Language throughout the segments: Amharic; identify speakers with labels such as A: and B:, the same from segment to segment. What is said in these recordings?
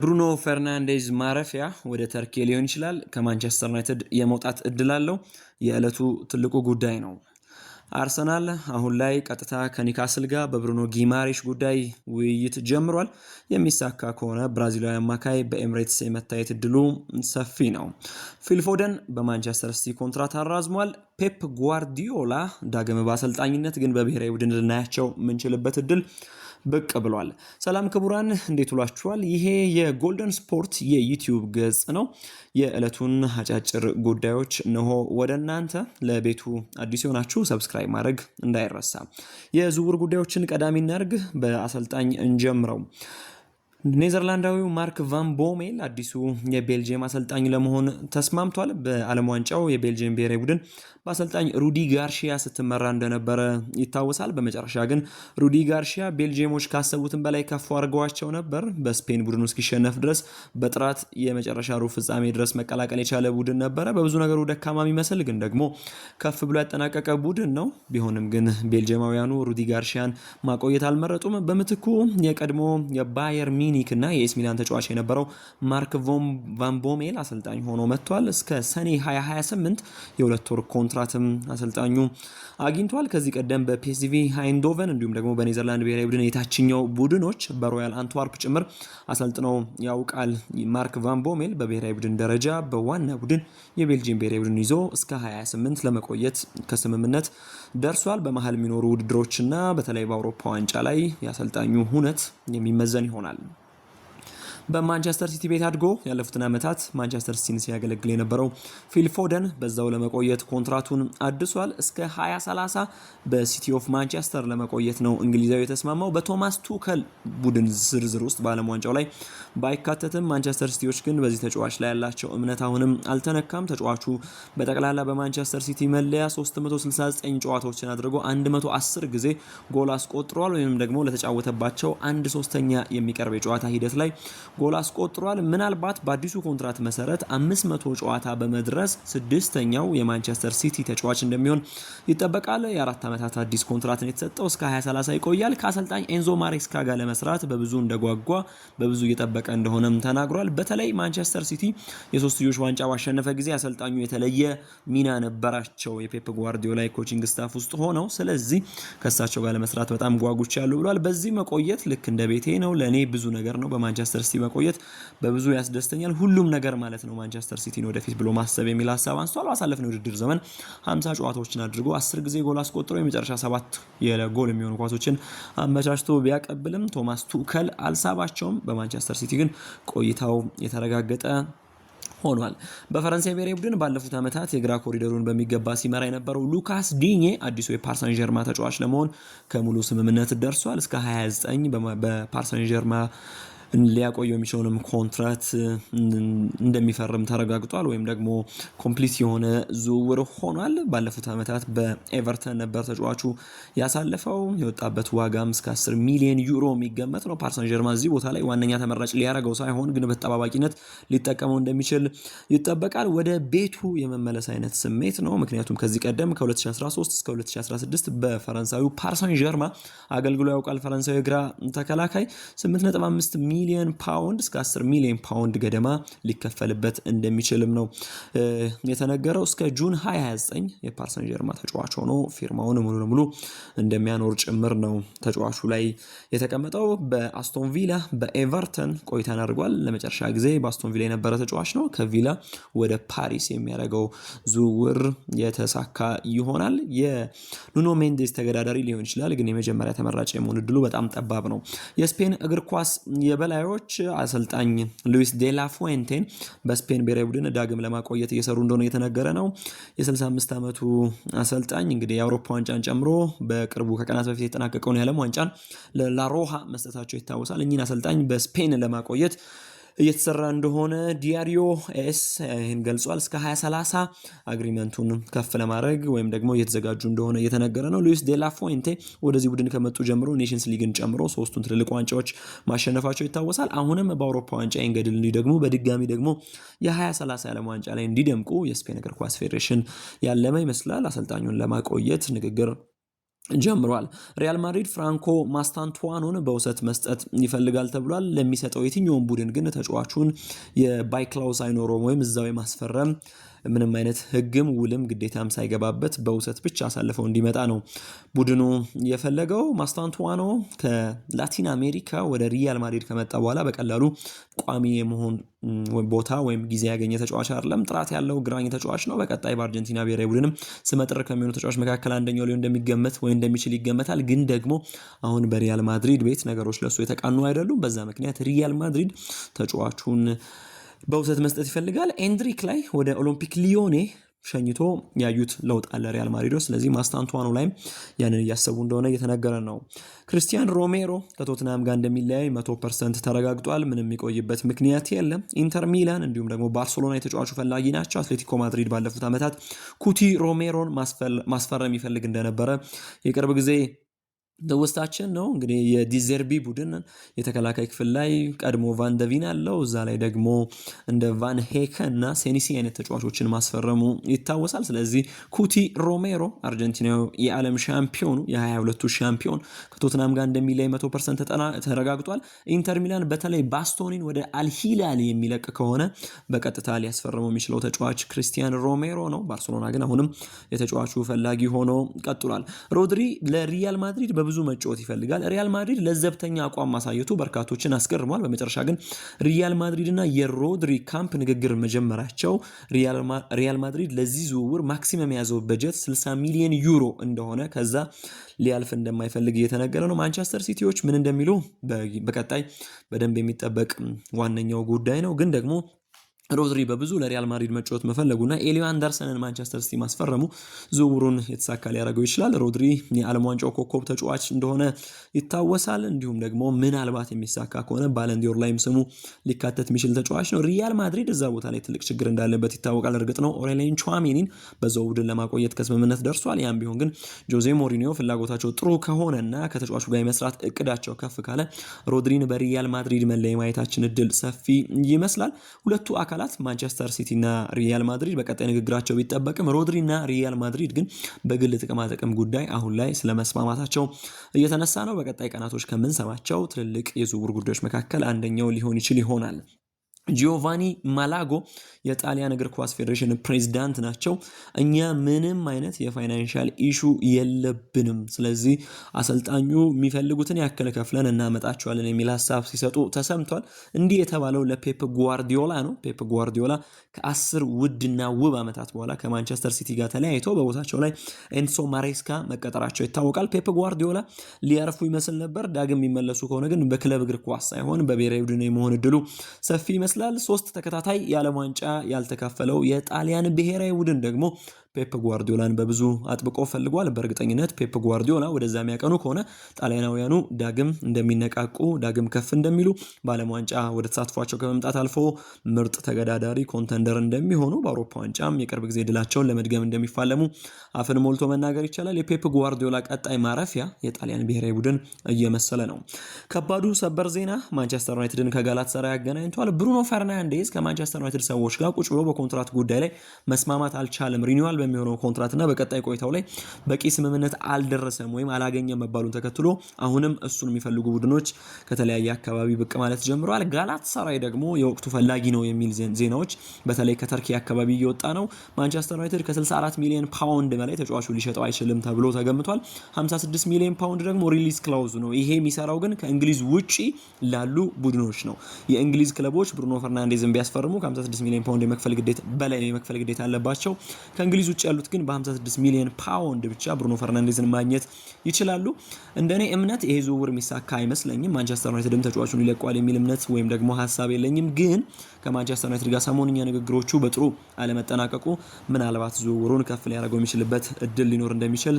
A: ብሩኖ ፈርናንዴዝ ማረፊያ ወደ ተርኬ ሊሆን ይችላል። ከማንቸስተር ዩናይትድ የመውጣት እድል አለው። የዕለቱ ትልቁ ጉዳይ ነው። አርሰናል አሁን ላይ ቀጥታ ከኒውካስል ጋር በብሩኖ ጊማሬሽ ጉዳይ ውይይት ጀምሯል። የሚሳካ ከሆነ ብራዚላዊ አማካይ በኤምሬትስ የመታየት እድሉ ሰፊ ነው። ፊል ፎደን በማንቸስተር ሲቲ ኮንትራት አራዝሟል። ፔፕ ጓርዲዮላ ዳግም በአሰልጣኝነት ግን በብሔራዊ ቡድን ልናያቸው የምንችልበት እድል ብቅ ብሏል። ሰላም ክቡራን፣ እንዴት ውሏችኋል? ይሄ የጎልደን ስፖርት የዩቲዩብ ገጽ ነው። የዕለቱን አጫጭር ጉዳዮች እነሆ ወደ እናንተ። ለቤቱ አዲስ የሆናችሁ subscribe ማድረግ እንዳይረሳ። የዝውውር ጉዳዮችን ቀዳሚ እናድርግ። በአሰልጣኝ እንጀምረው። ኔዘርላንዳዊው ማርክ ቫን ቦሜል አዲሱ የቤልጅየም አሰልጣኝ ለመሆን ተስማምቷል። በዓለም ዋንጫው የቤልጅየም ብሔራዊ ቡድን በአሰልጣኝ ሩዲ ጋርሺያ ስትመራ እንደነበረ ይታወሳል። በመጨረሻ ግን ሩዲ ጋርሺያ ቤልጅየሞች ካሰቡትን በላይ ከፍ አድርገዋቸው ነበር። በስፔን ቡድን እስኪሸነፍ ድረስ በጥራት የመጨረሻ ሩብ ፍጻሜ ድረስ መቀላቀል የቻለ ቡድን ነበረ። በብዙ ነገሩ ደካማ የሚመስል ግን ደግሞ ከፍ ብሎ ያጠናቀቀ ቡድን ነው። ቢሆንም ግን ቤልጅየማውያኑ ሩዲ ጋርሺያን ማቆየት አልመረጡም። በምትኩ የቀድሞ የባየር ሚኒክ እና የኤሲ ሚላን ተጫዋች የነበረው ማርክ ቫን ቦሜል አሰልጣኝ ሆኖ መጥቷል። እስከ ሰኔ 2028 የ2 ወር ኮንትራትም አሰልጣኙ አግኝቷል። ከዚህ ቀደም በፒኤስቪ አይንዶቨን እንዲሁም ደግሞ በኔዘርላንድ ብሔራዊ ቡድን የታችኛው ቡድኖች በሮያል አንትዋርፕ ጭምር አሰልጥነው ያውቃል። ማርክ ቫን ቦሜል በብሔራዊ ቡድን ደረጃ በዋና ቡድን የቤልጂየም ብሔራዊ ቡድን ይዞ እስከ 28 ለመቆየት ከስምምነት ደርሷል። በመሀል የሚኖሩ ውድድሮችና በተለይ በአውሮፓ ዋንጫ ላይ የአሰልጣኙ ሁነት የሚመዘን ይሆናል። በማንቸስተር ሲቲ ቤት አድጎ ያለፉትን ዓመታት ማንቸስተር ሲቲን ሲያገለግል የነበረው ፊል ፎደን በዛው ለመቆየት ኮንትራቱን አድሷል። እስከ 2030 በሲቲ ኦፍ ማንቸስተር ለመቆየት ነው እንግሊዛዊ የተስማማው። በቶማስ ቱከል ቡድን ዝርዝር ውስጥ በዓለም ዋንጫው ላይ ባይካተትም ማንቸስተር ሲቲዎች ግን በዚህ ተጫዋች ላይ ያላቸው እምነት አሁንም አልተነካም። ተጫዋቹ በጠቅላላ በማንቸስተር ሲቲ መለያ 369 ጨዋታዎችን አድርጎ 110 ጊዜ ጎል አስቆጥሯል። ወይም ደግሞ ለተጫወተባቸው አንድ ሶስተኛ የሚቀርብ የጨዋታ ሂደት ላይ ጎል አስቆጥሯል። ምናልባት በአዲሱ ኮንትራት መሰረት 500 ጨዋታ በመድረስ ስድስተኛው የማንቸስተር ሲቲ ተጫዋች እንደሚሆን ይጠበቃል። የ4 ዓመታት አዲስ ኮንትራትን የተሰጠው እስከ 2030 ይቆያል። ከአሰልጣኝ ኤንዞ ማሬስካ ጋር ለመስራት በብዙ እንደጓጓ፣ በብዙ እየጠበቀ እንደሆነም ተናግሯል። በተለይ ማንቸስተር ሲቲ የሶስትዮሽ ዋንጫ ባሸነፈ ጊዜ አሰልጣኙ የተለየ ሚና ነበራቸው የፔፕ ጓርዲዮላ coaching staff ውስጥ ሆነው፣ ስለዚህ ከእሳቸው ጋር ለመስራት በጣም ጓጉቻለሁ ብሏል። በዚህ መቆየት ልክ እንደ ቤቴ ነው፣ ለእኔ ብዙ ነገር ነው። በማንቸስተር ሲቲ መቆየት በብዙ ያስደስተኛል፣ ሁሉም ነገር ማለት ነው ማንቸስተር ሲቲን ወደፊት ብሎ ማሰብ የሚል ሀሳብ አንስቷል። ባሳለፍነው የውድድር ዘመን 50 ጨዋታዎችን አድርጎ 10 ጊዜ ጎል አስቆጥሮ የመጨረሻ ሰባት የጎል የሚሆኑ ኳሶችን አመቻችቶ ቢያቀብልም ቶማስ ቱከል አልሳባቸውም። በማንቸስተር ሲቲ ግን ቆይታው የተረጋገጠ ሆኗል። በፈረንሳይ ብሔራዊ ቡድን ባለፉት ዓመታት የግራ ኮሪደሩን በሚገባ ሲመራ የነበረው ሉካስ ዲኜ አዲሱ የፓሪሰን ዠርማ ተጫዋች ለመሆን ከሙሉ ስምምነት ደርሷል። እስከ 29 በፓሪሰን ዠርማ ሊያቆየው የሚችለውንም ኮንትራት እንደሚፈርም ተረጋግጧል። ወይም ደግሞ complete የሆነ ዝውውር ሆኗል። ባለፉት ዓመታት በኤቨርተን ነበር ተጫዋቹ ያሳለፈው። የወጣበት ዋጋም እስከ 10 ሚሊዮን ዩሮ የሚገመት ነው። ፓሪሰን ዠርማ እዚህ ቦታ ላይ ዋነኛ ተመራጭ ሊያደርገው ሳይሆን ግን በተጠባባቂነት ሊጠቀመው እንደሚችል ይጠበቃል። ወደ ቤቱ የመመለስ አይነት ስሜት ነው። ምክንያቱም ከዚህ ቀደም ከ2013 እስከ 2016 በፈረንሳዩ ፓሪሰን ዠርማ አገልግሎ ያውቃል። ፈረንሳዊ ግራ ተከላካይ 8.5 ሚሊዮን ፓውንድ እስከ 10 ሚሊዮን ፓውንድ ገደማ ሊከፈልበት እንደሚችልም ነው የተነገረው። እስከ June 2029 የፓሪሰን ዠርማ ተጫዋች ሆኖ ፊርማውን ሙሉ ለሙሉ እንደሚያኖር ጭምር ነው ተጫዋቹ ላይ የተቀመጠው። በአስቶን ቪላ፣ በኤቨርተን ቆይታን አድርጓል። ለመጨረሻ ጊዜ በአስቶን ቪላ የነበረ ተጫዋች ነው። ከቪላ ወደ ፓሪስ የሚያደርገው ዝውውር የተሳካ ይሆናል። የኑኖ ሜንዴዝ ተገዳዳሪ ሊሆን ይችላል፣ ግን የመጀመሪያ ተመራጭ የመሆን እድሉ በጣም ጠባብ ነው። የስፔን እግር ኳስ የበላዮች አሰልጣኝ ሉዊስ ዴላ ፉዌንቴን በስፔን ብሔራዊ ቡድን ዳግም ለማቆየት እየሰሩ እንደሆነ እየተነገረ ነው። የ65 ዓመቱ አሰልጣኝ እንግዲህ የአውሮፓ ዋንጫን ጨምሮ በቅርቡ ከቀናት በፊት የተጠናቀቀውን የዓለም ዋንጫን ለላሮሃ መስጠታቸው ይታወሳል። እኚህን አሰልጣኝ በስፔን ለማቆየት እየተሰራ እንደሆነ ዲያሪዮ ኤስ ይህን ገልጿል። እስከ 2030 agreement ኡን ከፍ ለማድረግ ወይም ደግሞ እየተዘጋጁ እንደሆነ እየተነገረ ነው። ሉዊስ ዴላ ፉዌንቴ ወደዚህ ቡድን ከመጡ ጀምሮ ኔሽንስ ሊግን ጨምሮ ሶስቱን ትልልቅ ዋንጫዎች ማሸነፋቸው ይታወሳል። አሁንም በአውሮፓ ዋንጫ ይህን ገድል እንዲደግሙ፣ በድጋሚ ደግሞ የ2030 የዓለም ዋንጫ ላይ እንዲደምቁ የስፔን እግር ኳስ ፌዴሬሽን ያለመ ይመስላል። አሰልጣኙን ለማቆየት ንግግር ጀምሯል። ሪያል ማድሪድ ፍራንኮ ማስታንቱዋኖን በውሰት መስጠት ይፈልጋል ተብሏል። ለሚሰጠው የትኛውን ቡድን ግን ተጫዋቹን የ buy clause አይኖረውም ወይም እዛው የማስፈረም ምንም አይነት ሕግም ውልም ግዴታም ሳይገባበት በውሰት ብቻ አሳልፈው እንዲመጣ ነው ቡድኑ የፈለገው። ማስታንቱዋኖ ከላቲን አሜሪካ ወደ ሪያል ማድሪድ ከመጣ በኋላ በቀላሉ ቋሚ የመሆን ቦታ ወይም ጊዜ ያገኘ ተጫዋች አይደለም። ጥራት ያለው ግራኝ ተጫዋች ነው። በቀጣይ በአርጀንቲና ብሔራዊ ቡድንም ስመጥር ከሚሆኑ ተጫዋች መካከል አንደኛው ሊሆን እንደሚገመት ወይም እንደሚችል ይገመታል። ግን ደግሞ አሁን በሪያል ማድሪድ ቤት ነገሮች ለሱ የተቃኑ አይደሉም። በዛ ምክንያት ሪያል ማድሪድ ተጫዋቹን በውሰት መስጠት ይፈልጋል። ኤንድሪክ ላይ ወደ ኦሎምፒክ ሊዮኔ ሸኝቶ ያዩት ለውጥ አለ ሪያል ማድሪዶ። ስለዚህ ማስታንቷኖ ላይም ያንን እያሰቡ እንደሆነ እየተነገረ ነው። ክርስቲያን ሮሜሮ ከቶትናም ጋር እንደሚለያይ 100% ተረጋግጧል። ምንም የሚቆይበት ምክንያት የለም። ኢንተር ሚላን እንዲሁም ደግሞ ባርሴሎና የተጫዋቹ ፈላጊ ናቸው። አትሌቲኮ ማድሪድ ባለፉት ዓመታት ኩቲ ሮሜሮን ማስፈረም ይፈልግ እንደነበረ የቅርብ ጊዜ ትውስታችን ነው። እንግዲህ የዲዘርቢ ቡድን የተከላካይ ክፍል ላይ ቀድሞ ቫን ደቪን አለው። እዛ ላይ ደግሞ እንደ ቫን ሄከ እና ሴኒሲ አይነት ተጫዋቾችን ማስፈረሙ ይታወሳል። ስለዚህ ኩቲ ሮሜሮ አርጀንቲናዊ የዓለም ሻምፒዮኑ፣ የ22ቱ ሻምፒዮን ከቶትናም ጋር እንደሚለይ 100% ተረጋግጧል። ኢንተር ሚላን በተለይ ባስቶኒን ወደ አልሂላል የሚለቅ ከሆነ በቀጥታ ሊያስፈርመው የሚችለው ተጫዋች ክርስቲያን ሮሜሮ ነው። ባርሴሎና ግን አሁንም የተጫዋቹ ፈላጊ ሆኖ ቀጥሏል። ሮድሪ ለሪያል ማድሪድ በብዙ መጫወት ይፈልጋል። ሪያል ማድሪድ ለዘብተኛ አቋም ማሳየቱ በርካቶችን አስገርሟል። በመጨረሻ ግን ሪያል ማድሪድ እና የሮድሪ ካምፕ ንግግር መጀመራቸው፣ ሪያል ማድሪድ ለዚህ ዝውውር maximum የያዘው በጀት 60 ሚሊዮን ዩሮ እንደሆነ፣ ከዛ ሊያልፍ እንደማይፈልግ እየተነገረ ነው። ማንቸስተር ሲቲዎች ምን እንደሚሉ በቀጣይ በደንብ የሚጠበቅ ዋነኛው ጉዳይ ነው። ግን ደግሞ ሮድሪ በብዙ ለሪያል ማድሪድ መጫወት መፈለጉና ኤሊዮ አንደርሰንን ማንቸስተር ሲቲ ማስፈረሙ ዝውውሩን የተሳካ ሊያደርገው ይችላል። ሮድሪ የዓለም ዋንጫው ኮከብ ተጫዋች እንደሆነ ይታወሳል። እንዲሁም ደግሞ ምናልባት የሚሳካ ከሆነ ባለንዲዮር ላይም ስሙ ሊካተት የሚችል ተጫዋች ነው። ሪያል ማድሪድ እዛ ቦታ ላይ ትልቅ ችግር እንዳለበት ይታወቃል። እርግጥ ነው ኦሬሊየን ቹዋሜኒን በዛው ቡድን ለማቆየት ከስምምነት ደርሷል። ያም ቢሆን ግን ጆዜ ሞሪኒዮ ፍላጎታቸው ጥሩ ከሆነና ከተጫዋቹ ጋር የመስራት እቅዳቸው ከፍ ካለ ሮድሪን በሪያል ማድሪድ መለያ የማየታችን እድል ሰፊ ይመስላል። ሁለቱ አካላት ማንቸስተር ሲቲ እና ሪያል ማድሪድ በቀጣይ ንግግራቸው ቢጠበቅም ሮድሪ እና ሪያል ማድሪድ ግን በግል ጥቅማጥቅም ጉዳይ አሁን ላይ ስለመስማማታቸው እየተነሳ ነው። በቀጣይ ቀናቶች ከምንሰማቸው ትልልቅ የዝውውር ጉዳዮች መካከል አንደኛው ሊሆን ይችል ይሆናል። ጂዮቫኒ ማላጎ የጣሊያን እግር ኳስ ፌዴሬሽን ፕሬዚዳንት ናቸው። እኛ ምንም አይነት የ financial issue የለብንም፣ ስለዚህ አሰልጣኙ የሚፈልጉትን ያክል ከፍለን እናመጣቸዋለን የሚል ሀሳብ ሲሰጡ ተሰምቷል። እንዲህ የተባለው ለፔፕ ጓርዲዮላ ነው። ፔፕ ጓርዲዮላ ከ10 ውድና ውብ ዓመታት በኋላ ከማንቸስተር ሲቲ ጋር ተለያይቶ በቦታቸው ላይ ኤንሶ ማሬስካ መቀጠራቸው ይታወቃል። ፔፕ ጓርዲዮላ ሊያርፉ ይመስል ነበር። ዳግም የሚመለሱ ከሆነ ግን በክለብ እግር ኳስ ሳይሆን በብሔራዊ ቡድን የመሆን እድሉ ሰፊ ይመስላል። ሶስት ተከታታይ የዓለም ዋንጫ ያልተካፈለው የጣሊያን ብሔራዊ ቡድን ደግሞ ፔፕ ጓርዲዮላን በብዙ አጥብቆ ፈልጓል። በእርግጠኝነት ፔፕ ጓርዲዮላ ወደዛ የሚያቀኑ ከሆነ ጣሊያናውያኑ ዳግም እንደሚነቃቁ፣ ዳግም ከፍ እንደሚሉ፣ በዓለም ዋንጫ ወደ ተሳትፏቸው ከመምጣት አልፎ ምርጥ ተገዳዳሪ contender እንደሚሆኑ፣ በአውሮፓ ዋንጫም የቅርብ ጊዜ ድላቸውን ለመድገም እንደሚፋለሙ አፍን ሞልቶ መናገር ይቻላል። የፔፕ ጓርዲዮላ ቀጣይ ማረፊያ የጣሊያን ብሔራዊ ቡድን እየመሰለ ነው። ከባዱ ሰበር ዜና ማንቸስተር ዩናይትድን ከጋላታሳራይ አገናኝቷል። ብሩኖ ፈርናንዴዝ ከማንቸስተር ዩናይትድ ሰዎች ጋር ቁጭ ብሎ በኮንትራት ጉዳይ ላይ መስማማት አልቻለም። Renewal በሚሆነው ኮንትራትና በቀጣይ ቆይታው ላይ በቂ ስምምነት አልደረሰም ወይም አላገኘም መባሉን ተከትሎ አሁንም እሱን የሚፈልጉ ቡድኖች ከተለያየ አካባቢ ብቅ ማለት ጀምረዋል። ጋላታሳራይ ደግሞ የወቅቱ ፈላጊ ነው የሚል ዜናዎች በተለይ ከተርኪ አካባቢ እየወጣ ነው። ማንቸስተር ዩናይትድ ከ64 ሚሊዮን ፓውንድ በላይ ተጫዋቹ ሊሸጠው አይችልም ተብሎ ተገምቷል። 56 ሚሊዮን ፓውንድ ደግሞ release clause ነው። ይሄ የሚሰራው ግን ከእንግሊዝ ውጪ ላሉ ቡድኖች ነው። የእንግሊዝ ክለቦች ብሩኖ ፈርናንዴዝን ቢያስፈርሙ ከ56 ሚሊዮን ፓውንድ የመክፈል ግዴታ በላይ የመክፈል ግዴታ አለባቸው። ከእንግሊዝ ውጭ ያሉት ግን በ56 ሚሊዮን ፓውንድ ብቻ ብሩኖ ፈርናንዴዝን ማግኘት ይችላሉ። እንደኔ እምነት ይሄ ዝውውር የሚሳካ አይመስለኝም። ማንቸስተር ዩናይትድም ተጫዋቹን ይለቋል የሚል እምነት ወይም ደግሞ ሀሳብ የለኝም። ግን ከማንቸስተር ዩናይትድ ጋር ሰሞንኛ ንግግሮቹ በጥሩ አለመጠናቀቁ ምናልባት ዝውውሩን ከፍ ሊያደርገው የሚችልበት እድል ሊኖር እንደሚችል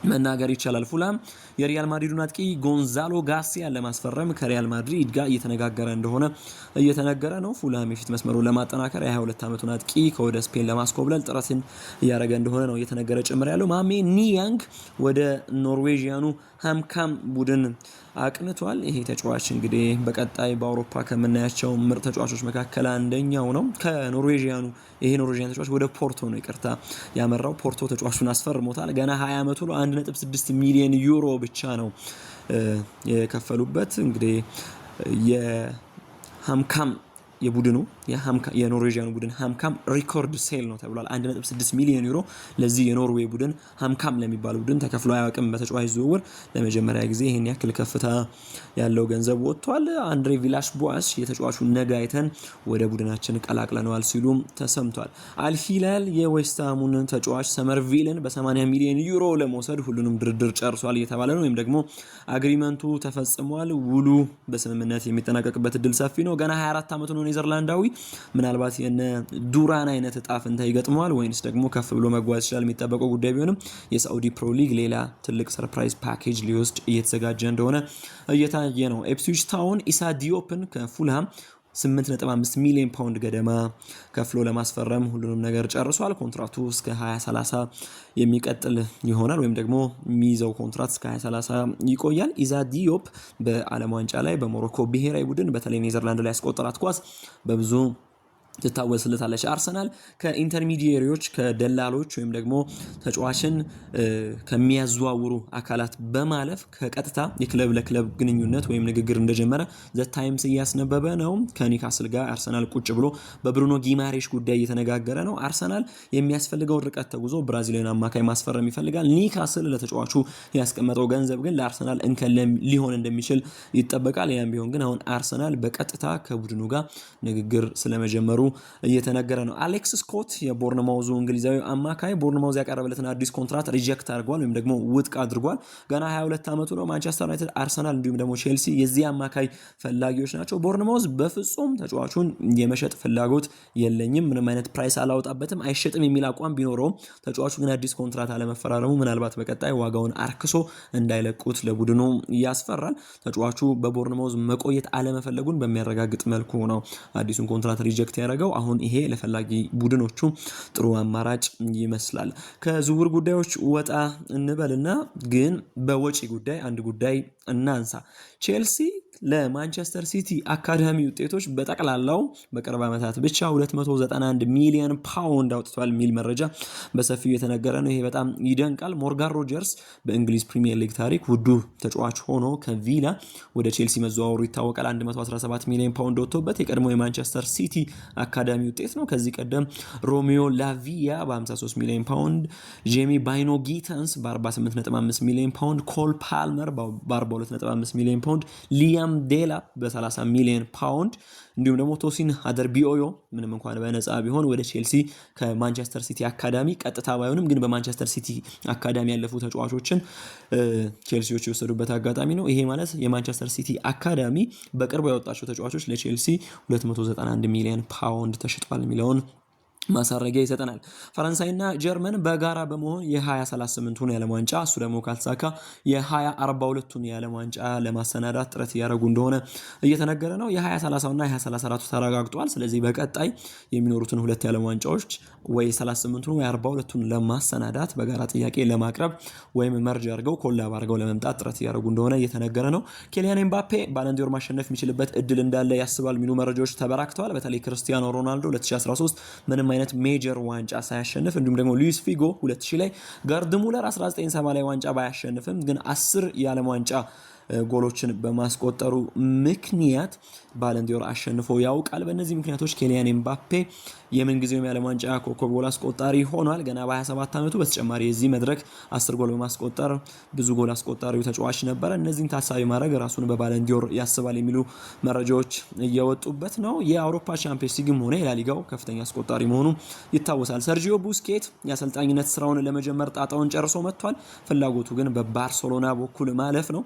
A: መናገር ይቻላል። ፉላም የሪያል ማድሪዱን አጥቂ ጎንዛሎ ጋርሲያን ለማስፈረም ከሪያል ማድሪድ ጋር እየተነጋገረ እንደሆነ እየተነገረ ነው። ፉላም የፊት መስመሩን ለማጠናከር የ22 ዓመቱን አጥቂ ከወደ ስፔን ለማስኮብለል ጥረትን እያደረገ እንደሆነ ነው እየተነገረ ጭምር ያለው። ማሜ ኒያንግ ወደ ኖርዌጂያኑ ሃምካም ቡድን አቅንቷል። ይሄ ተጫዋች እንግዲህ በቀጣይ በአውሮፓ ከምናያቸው ምርጥ ተጫዋቾች መካከል አንደኛው ነው። ከኖርዌጂያኑ ይሄ Norwegian ተጫዋች ወደ ፖርቶ ነው ይቅርታ ያመራው። ፖርቶ ተጫዋቹን አስፈርሞታል። ገና 20 ዓመቱ ነው። 1.6 ሚሊዮን ዩሮ ብቻ ነው የከፈሉበት። እንግዲህ የሃምካም የቡድኑ የ Norwegian ኑ ቡድን ሃምካም record sale ነው ተብሏል። 1.6 ሚሊዮን ዩሮ ለዚህ የኖርዌይ ቡድን ሃምካም ለሚባል ቡድን ተከፍሎ አያውቅም። በተጫዋች ዝውውር ለመጀመሪያ ጊዜ ይህን ያክል ከፍታ ያለው ገንዘብ ወጥቷል። አንድሬ ቪላስ ቦአስ የተጫዋቹን ነገ አይተን ወደ ቡድናችን ቀላቅለነዋል ሲሉም ተሰምቷል። አልሂላል የዌስትሃሙን ተጫዋች ሰመርቪልን በ80 ሚሊዮን ዩሮ ለመውሰድ ሁሉንም ድርድር ጨርሷል እየተባለ ነው። ወይም ደግሞ agreement ኡ ተፈጽሟል። ውሉ በስምምነት የሚጠናቀቅበት እድል ሰፊ ነው። ገና 24 ዓመቱ ነው ኔዘርላንዳዊ። ምናልባት የነ ዱራን አይነት እጣ ፈንታ ይገጥመዋል ወይንስ ደግሞ ከፍ ብሎ መጓዝ ይችላል የሚጠበቀው ጉዳይ ቢሆንም የሳዑዲ ፕሮ ሊግ ሌላ ትልቅ surprise package ሊወስድ እየተዘጋጀ እንደሆነ እየታየ ነው። ኤፕስዊች ታውን ኢሳ ዲዮፕን ከፉልሃም 8.5 ሚሊዮን ፓውንድ ገደማ ከፍሎ ለማስፈረም ሁሉንም ነገር ጨርሷል። ኮንትራቱ እስከ 2030 የሚቀጥል ይሆናል ወይም ደግሞ የሚይዘው ኮንትራት እስከ 2030 ይቆያል። ኢዛ ዲዮፕ በዓለም ዋንጫ ላይ በሞሮኮ ብሔራዊ ቡድን በተለይ ኔዘርላንድ ላይ ያስቆጠራት ኳስ በብዙ ትታወስለታለች። አርሰናል ከ intermediary ዎች፣ ከደላሎች ወይም ደግሞ ተጫዋችን ከሚያዘዋውሩ አካላት በማለፍ ከቀጥታ የክለብ ለክለብ ግንኙነት ወይም ንግግር እንደጀመረ ዘ ታይምስ እያስነበበ ነው። ከኒውካስል ጋር አርሰናል ቁጭ ብሎ በብሩኖ ጊማሬሽ ጉዳይ እየተነጋገረ ነው። አርሰናል የሚያስፈልገውን ርቀት ተጉዞ ብራዚልን አማካይ ማስፈረም ይፈልጋል። ኒውካስል ለተጫዋቹ ያስቀመጠው ገንዘብ ግን ለአርሰናል እንከን ሊሆን እንደሚችል ይጠበቃል። ያም ቢሆን ግን አሁን አርሰናል በቀጥታ ከቡድኑ ጋር ንግግር ስለመጀመሩ እየተነገረ ነው። አሌክስ ስኮት የቦርንማውዙ እንግሊዛዊ አማካይ ቦርንማውዝ ያቀረበለትን አዲስ ኮንትራት reject አድርጓል ወይም ደግሞ ውድቅ አድርጓል። ገና 22 ዓመቱ ነው። ማንቸስተር ዩናይትድ፣ አርሰናል እንዲሁም ደግሞ ቼልሲ የዚህ አማካይ ፈላጊዎች ናቸው። ቦርንማውዝ በፍጹም ተጫዋቹን የመሸጥ ፍላጎት የለኝም፣ ምንም አይነት price አላወጣበትም፣ አይሸጥም የሚል አቋም ቢኖረውም ተጫዋቹ ግን አዲስ ኮንትራት አለመፈራረሙ ምናልባት በቀጣይ ዋጋውን አርክሶ እንዳይለቁት ለቡድኑ ያስፈራል። ተጫዋቹ በቦርንማውዝ መቆየት አለመፈለጉን በሚያረጋግጥ መልኩ ነው አዲሱን ኮንትራት reject ያደረገው። አሁን ይሄ ለፈላጊ ቡድኖቹ ጥሩ አማራጭ ይመስላል። ከዝውውር ጉዳዮች ወጣ እንበልና ግን በወጪ ጉዳይ አንድ ጉዳይ እናንሳ። ቼልሲ ለማንቸስተር ሲቲ አካዳሚ ውጤቶች በጠቅላላው በቅርብ ዓመታት ብቻ 291 ሚሊዮን ፓውንድ አውጥቷል የሚል መረጃ በሰፊው የተነገረ ነው። ይሄ በጣም ይደንቃል። ሞርጋን ሮጀርስ በእንግሊዝ ፕሪሚየር ሊግ ታሪክ ውዱ ተጫዋች ሆኖ ከቪላ ወደ ቼልሲ መዘዋወሩ ይታወቃል። 117 ሚሊዮን ፓውንድ ወጥቶበት የቀድሞ የማንቸስተር ሲቲ አካዳሚ ውጤት ነው። ከዚህ ቀደም ሮሚዮ ላቪያ በ53 ሚሊዮን ፓውንድ፣ ጄሚ ባይኖ ጊተንስ በ48.5 ሚሊዮን ፓውንድ፣ ኮል ፓልመር በ42.5 ሚሊዮን ፓውንድ፣ ሊያም ዴላፕ በ30 ሚሊዮን ፓውንድ እንዲሁም ደግሞ ቶሲን አደርቢኦዮ ምንም እንኳን በነፃ ቢሆን ወደ ቼልሲ ከማንቸስተር ሲቲ አካዳሚ ቀጥታ ባይሆንም ግን በማንቸስተር ሲቲ አካዳሚ ያለፉ ተጫዋቾችን ቼልሲዎች የወሰዱበት አጋጣሚ ነው። ይሄ ማለት የማንቸስተር ሲቲ አካዳሚ በቅርቡ ያወጣቸው ተጫዋቾች ለቼልሲ 291 ሚሊዮን ፓውንድ ተሽጧል የሚለውን ማሳረጊያ ይሰጠናል። ፈረንሳይና ጀርመን በጋራ በመሆን የ2038ቱን የዓለም ዋንጫ፣ እሱ ደግሞ ካልተሳካ የ2042ቱን የዓለም ዋንጫ ለማሰናዳት ጥረት እያደረጉ እንደሆነ እየተነገረ ነው። የ2030ና የ2034ቱ ተረጋግጧል። ስለዚህ በቀጣይ የሚኖሩትን ሁለት የዓለም ዋንጫዎች ወይ 38ቱን ወይ 42ቱን ለማሰናዳት በጋራ ጥያቄ ለማቅረብ ወይም merge አድርገው collab አድርገው ለመምጣት ጥረት እያደረጉ እንደሆነ እየተነገረ ነው። ኬሊያን ኤምባፔ ባለንዲዮር ማሸነፍ የሚችልበት እድል እንዳለ ያስባል የሚሉ መረጃዎች ተበራክተዋል። በተለይ ክርስቲያኖ ሮናልዶ 2013 ምንም አይነት major ዋንጫ ሳያሸንፍ፣ እንዲሁም ደግሞ ሉዊስ ፊጎ 2000 ላይ፣ ገርድ ሙለር 1970 ላይ ዋንጫ ባያሸንፍም ግን 10 የዓለም ዋንጫ ጎሎችን በማስቆጠሩ ምክንያት ባለንዲዮር አሸንፎ ያውቃል። በእነዚህ ምክንያቶች ኬሊያን ኤምባፔ የምንጊዜውም የዓለም ዋንጫ ኮከብ ጎል አስቆጣሪ ሆኗል ገና በ27 ዓመቱ። በተጨማሪ የዚህ መድረክ 10 ጎል በማስቆጠር ብዙ ጎል አስቆጣሪው ተጫዋች ነበረ። እነዚህን ታሳቢ ማድረግ ራሱን በባለንዲዮር ያስባል የሚሉ መረጃዎች እየወጡበት ነው። የአውሮፓ ቻምፒየንስ ሊግም ሆነ የላሊጋው ከፍተኛ አስቆጣሪ መሆኑ ይታወሳል። ሰርጂዮ ቡስኬት የአሰልጣኝነት ስራውን ለመጀመር ጣጣውን ጨርሶ መጥቷል። ፍላጎቱ ግን በባርሴሎና በኩል ማለፍ ነው።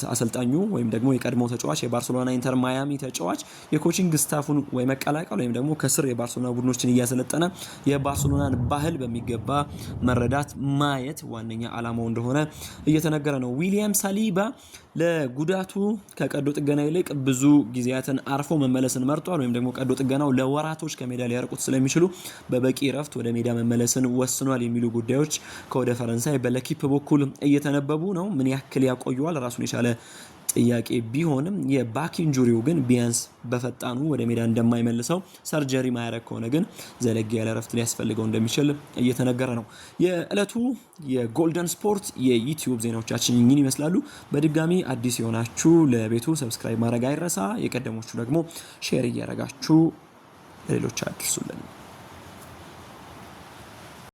A: አሰልጣኙ ወይም ደግሞ የቀድሞ ተጫዋች፣ የባርሴሎና ኢንተር ማያሚ ተጫዋች፣ የ coaching staff ኡን ወይ መቀላቀል ወይም ደግሞ ከስር የባርሴሎና ቡድኖችን እያሰለጠነ የባርሴሎናን ባህል በሚገባ መረዳት ማየት ዋነኛ ዓላማው እንደሆነ እየተነገረ ነው። ዊሊያም ሳሊባ ለጉዳቱ ከቀዶ ጥገና ይልቅ ብዙ ጊዜያትን አርፎ መመለስን መርጧል። ወይም ደግሞ ቀዶ ጥገናው ለወራቶች ከሜዳ ሊያርቁት ስለሚችሉ በበቂ እረፍት ወደ ሜዳ መመለስን ወስኗል የሚሉ ጉዳዮች ከወደ ፈረንሳይ በለኪፕ በኩል እየተነበቡ ነው። ምን ያክል ያቆየዋል ራሱን የቻለ ጥያቄ ቢሆንም የ back injury ው ግን ቢያንስ በፈጣኑ ወደ ሜዳ እንደማይመልሰው፣ surgery ማያረግ ከሆነ ግን ዘለግ ያለ ረፍት ሊያስፈልገው እንደሚችል እየተነገረ ነው። የዕለቱ የጎልደን ስፖርት የዩቲዩብ ዜናዎቻችን እኚህን ይመስላሉ። በድጋሚ አዲስ የሆናችሁ ለቤቱ subscribe ማድረግ አይረሳ። የቀደሞቹ ደግሞ share እያደረጋችሁ ለሌሎች አድርሱልን።